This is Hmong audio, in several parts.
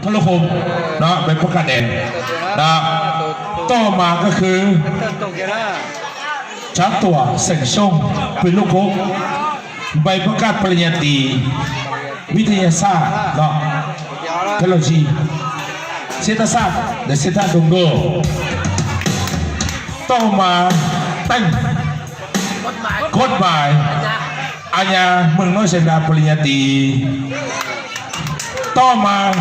Thoj Lub Khum no, npe Paj Kaj Dees no. Toj mas ko khw Tsav Tuam xeem Xyooj, pw Lub Kub, npe Paj Kaj, paj li nyas tis vib thaj nyas xaj no, thaj loj zis, xiab thaj xaj, xiab thaj Doos Ntuj. Toj mas Teej, Koj Npais, a nyas Meej Noob Xees Nas, paj li nyas tis. Toj mas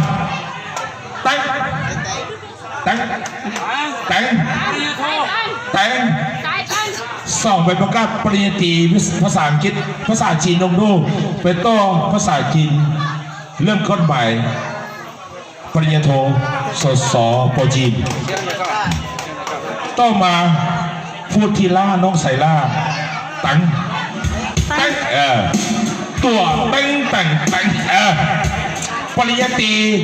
Teeb, Teeb, Teeb, Teeb, Xom npe Paj Kaj, paj li nyas tis, phab xas, phab xas As Kiv Doos Ntuj, peb toj phab xas As Kiv Leej Koj Npais, paj li nyas thoo, xov xov Pov Cim. Toj mas Fuj Thij Lab, Noob Xais Laj, Teeb, Teeb, Tuam Teeb Teem Teev, paj li nyas tis,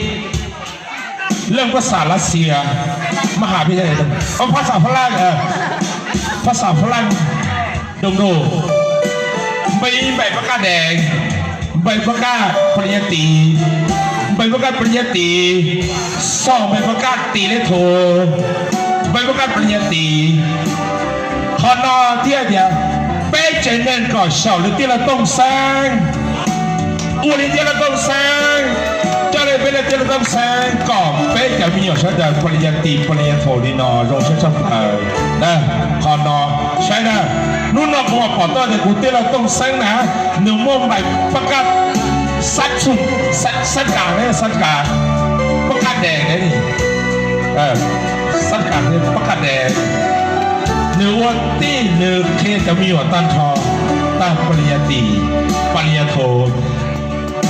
Leej phab xas Lav Xias, maj has, phab xas Fab Laj, phab xas Fab Laj, Doos Ntuj. Npe npe Paj Kaj Dees, npe Paj Kaj, paj li nyas tis, npe Paj Kaj, paj li nyas tis, Xom npe Paj Kaj, tis Leej Thoo, npe Paj Kaj, paj li nyas tis. Qhov no thiaj tias peb tsev neeg kom xyaum li tij laug Tooj Xeeb, ua li tij laug Tooj Xeeb, coj li peb li tij laug Tooj Xeeb kom peb cov me nyuam sawv daws paj li nyas tis paj li nyas thoo li no zoo siab tshaj plaws. Qhov no saib na, hnub no kuv mam pom tau tias kuv tij laug Tooj Xeeb na, nws muaj npe Paj Kaj, Xab Kas, Xab Kas, Paj Kaj Dees, Xab Kas, Paj Kaj Dees, nws ua tij nws qhia cov me nyuam tag nrho, tag paj li nyas tis, paj li nyas thoo.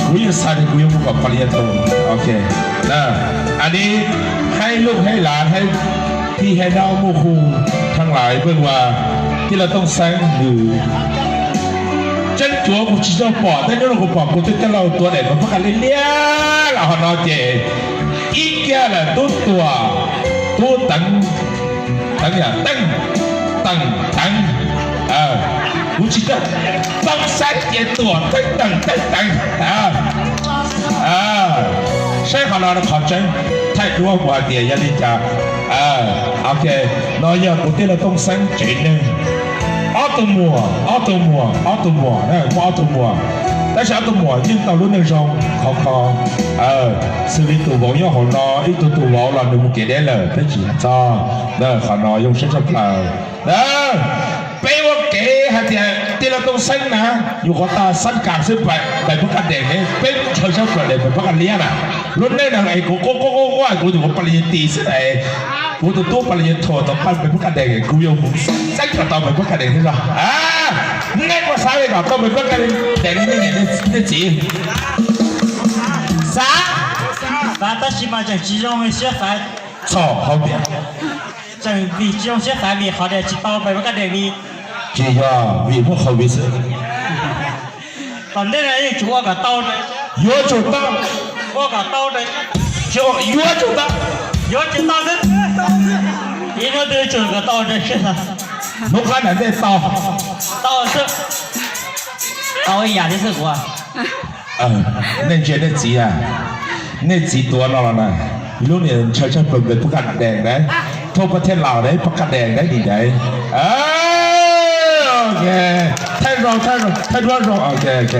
Kuv yeej xav tias kuv yuav mus kom paj li nyas thoo. Aw, li haib lub haib lav, haib tij haib nab muaj hu thaj lais peb ua tij laug Tooj Xeeb nws tseeb cuav kuv tsis tau pom, tab hnub no kuv pom kuv tus tij laug tuav daim npe Paj Kaj liab liab los hov no ces ib kiag lawm, Tub Tuam, Tub Teev, Teev yam Teej, Teem Teev. Kuv tsis tau, Tooj Xeeb ces Tuam Teeb Teem Teeb Teev. Saib qhov no qhov tseeb, thaij duab kuv hais tias yog li cas. Ok, no yog kuv tij laug Tooj Xeeb tsev neeg. Ob tug muam, ob tug muam, ob tug muam, muaj ob tug muam, tab sis ob tug muam yeej tau lub neej zoo khov kho. Xws li tus vauv nyob hauv no, ib tug tus vauv los nws mus kev deb lawm peb tsis txog. Qhov no zoo siab tshaj plaws. Peb ua kev hais tias tij laug Tooj Xeeb na, yus qhov tag Xab Kas xwb, npe Paj Kaj Dees ne, peb ntshaw sab plaws daim npe Paj Kaj liab na. Lub neej no es kuv quaj quaj quaj quaj kuv tus paj li nyas tis xwb es kuv tus tub paj li nyas thoo tau npe Paj Kaj Dees, kuv yuav mus Xeeb kom tau npe Paj Kaj Dees thiab zog. Nej puas xav li kom tau npe Paj Kaj Dees li nej niam nej txiv? Xav, xav tab sis mas tseem tsis zoo siab xav. Txog hauv tias tseem vim tsis zoo siab xav vim qhov tias tsis tau npe Paj Kaj Dees li. Tsis yog vim muaj COVID xwb. Tom ntej no yeej tsum ua kom tau, yuav tsum tau, ua kom tau, yuav tsum tau, yuav tsum tau xwb. Ib hnub twg tsum kom tau, hnub qab nram ntej tau, tau xwb. Tau ib yam li xwb kuv. Nej ntsia nej txiv a, nej txiv tuav no los na, lub niag ntshaw tshaj plaws npe Paj Kaj Dees na, thauj paj thiaj laus na, Paj Kaj Dees na nim ntawd. Ok, thaij zoo, thaij duab zoo, ok, ok.